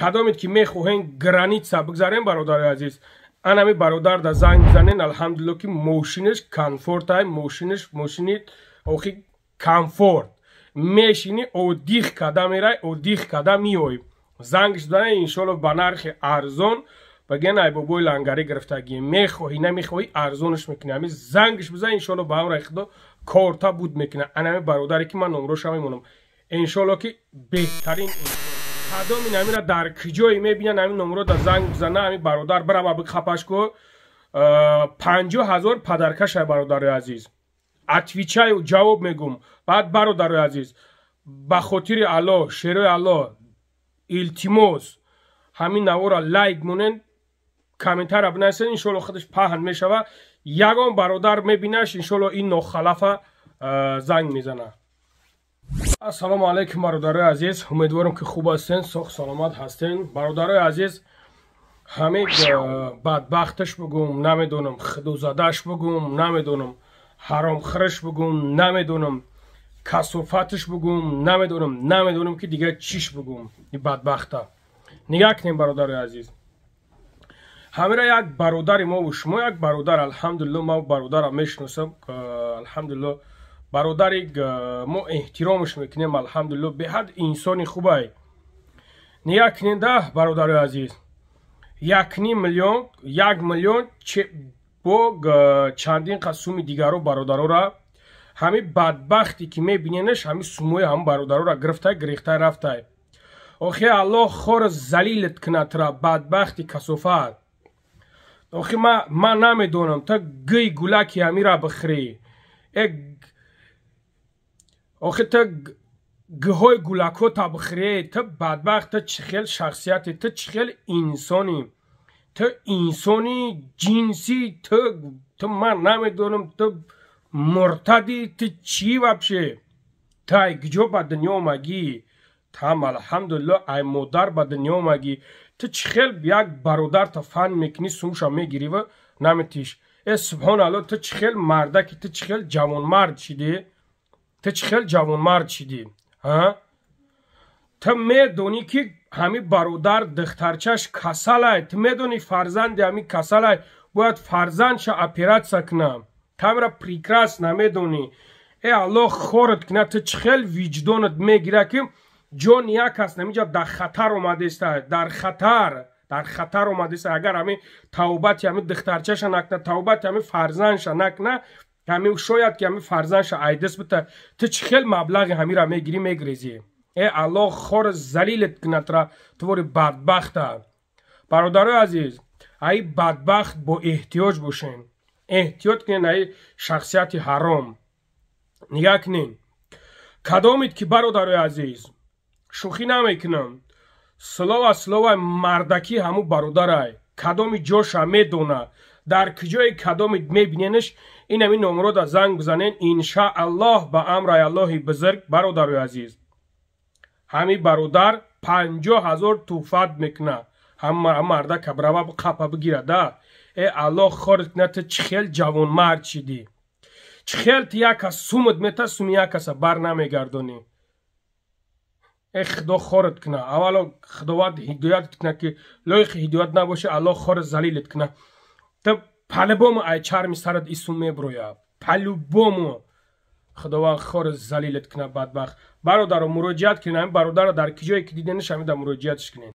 Кадомед ки мехоҳен граница бигзарем, бародари азиз, анами бародар да занг бизанен. Алҳамдулилло, ки мошинаш комфортай, мошинаш мошини охи комфорт, мешини, отдых када мерай, отдых када миёй. Зангш бизанен, иншолло, ба нархи арзон баген. Ай бобои лангарӣ гирифтагӣ, мехоҳӣ, намехоҳӣ, арзонаш мекунӣ. Ами зангш бизан, иншолло, ба амраи Худо корта буд мекуна. Анами бародаре ки ман номроша мемонам, иншолло, ки беҳтарин. Кадоми намира дар киҷое мебинан, ами номро да занг бизана, ами бародар бирава, бихапаш ку. 50 000 падаркашай, бародари азиз, отвечаю, ҷавоб мегум. Баъд, бародари азиз, ба хотири Аллоҳ, шерои Аллоҳ, илтимос, ҳамин навора лайк монен, комментария бинависен. Иншолло, худаш паҳн мешава, ягон бародар мебинаш, иншолло, ин нохалафа занг мезана. Ассалому алайкум, бародарои азиз, умедворам, ки хуб ҳастен, соҳ саломат ҳастен. Бародарои азиз, ҳамин бадбахташ бугум, намедонам, худозадаш бугум, намедонам, ҳаромхӯраш бугум, намедонам, касофаташ бугум, намедонам, ки дигар чиш бугум. И бадбахта нигаҳ кунем, бародарои азиз. Ҳамира як бародари мову шумо, як бародар, алҳамдулилло, ман бародарам мешиносам, алҳамдулилло, бародари мо эҳтиромаш мекунем, алҳамдулилло, беҳад инсони хубай. Нигаҳ кунед да, бародарои азиз, 1,5 миллион, 1 миллион бо чандин қад суми дигаро бародарора, ҳами бадбахте ки мебиненаш, ҳами сумои ҳам бародарора гирифтай, гирехтай, рафтай. Охи, Аллоҳ хор залилат кунад тра, бадбахти касофат. Охи, ман намедонам, та гӯй гулаки ҳамира бихӯрӣ. Э, охи, та гӯҳои гулакҳота бихӯрӣ, та бадбахт, та чӣ хел шахсияте, та чӣ хел инсонӣ, ту инсони ҷинсӣ, ту ман намедонам, ту муртади, ту чӣ вообще? Ту ай куҷо ба дунё омагӣ? Там, алҳамдулилло, ай модар ба дунё омагӣ. Ту чӣ хел як бародарта фан мекунӣ, сумша мегирива, наметиш? Э, субҳоналло, ту чӣ хел мардаки, ту чӣ хел ҷавонмард шидӣ, ту чӣ хел ҷавонмард шидӣ? Ту медонӣ, ки ҳами бародар духтарчаш касалай, ту медонӣ, фарзанди ҳами касалай, бояд фарзандша оператсия кунам, тамра прекрасно медонӣ. Э, Аллоҳ хорат кунад, ту чӣ хел виҷдонат мегира, ки ҷони як кас намиҷа дар хатар омадеста, дар хатар омадеста? Агар ҳами тавбати ҳами духтарчаша накуна, тавбати ҳами фарзандша накуна, ҳами шояд ки ҳами фарзандша айдас бита. Ту чӣ хел маблағи ҳамира мегирӣ, мегирезӣ? Э, Аллоҳ хор залилат кунадра, твори бадбахта. Бародарои азиз, ай бадбахт бо эҳтиёҷ бошен, эҳтиёт кунен, ай шахсияти ҳаром. Нигаҳ кунен, кадомид ки, бародарои азиз, шӯхӣ намекунам, слова словаи мардакӣ, ҳаму бародарай, кадоми ҷоша медона, дар куҷое кадомид мебиненаш, ин ҳамин номрода занг бизанен. Иншааллоҳ, ба амраи Аллоҳи бузург, бародарои азиз, ҳами бародар 50 000 туҳфат мекуна. Ҳам мардака брава, қапа бигирада. Э, Аллоҳ хорит куна, ту чӣ хел ҷавонмард шидӣ? Чӣ хел ту як кас сумат мета, суми як каса бар намегардонӣ? Э, Худо хорат куна. Аввало Худованд ҳидоятат куна, ки лоиқи ҳидоят набошӣ, Аллоҳ хор залилат куна. Ту по-любому ай чарми сарат исум меброя, по-любому. Худованд хор залилат куна, бадбахт. Бародаро, муроҷиат кунед, ҳамин бародаро дар киҷое ки диденаш, ҳамида муроҷиатш кунед.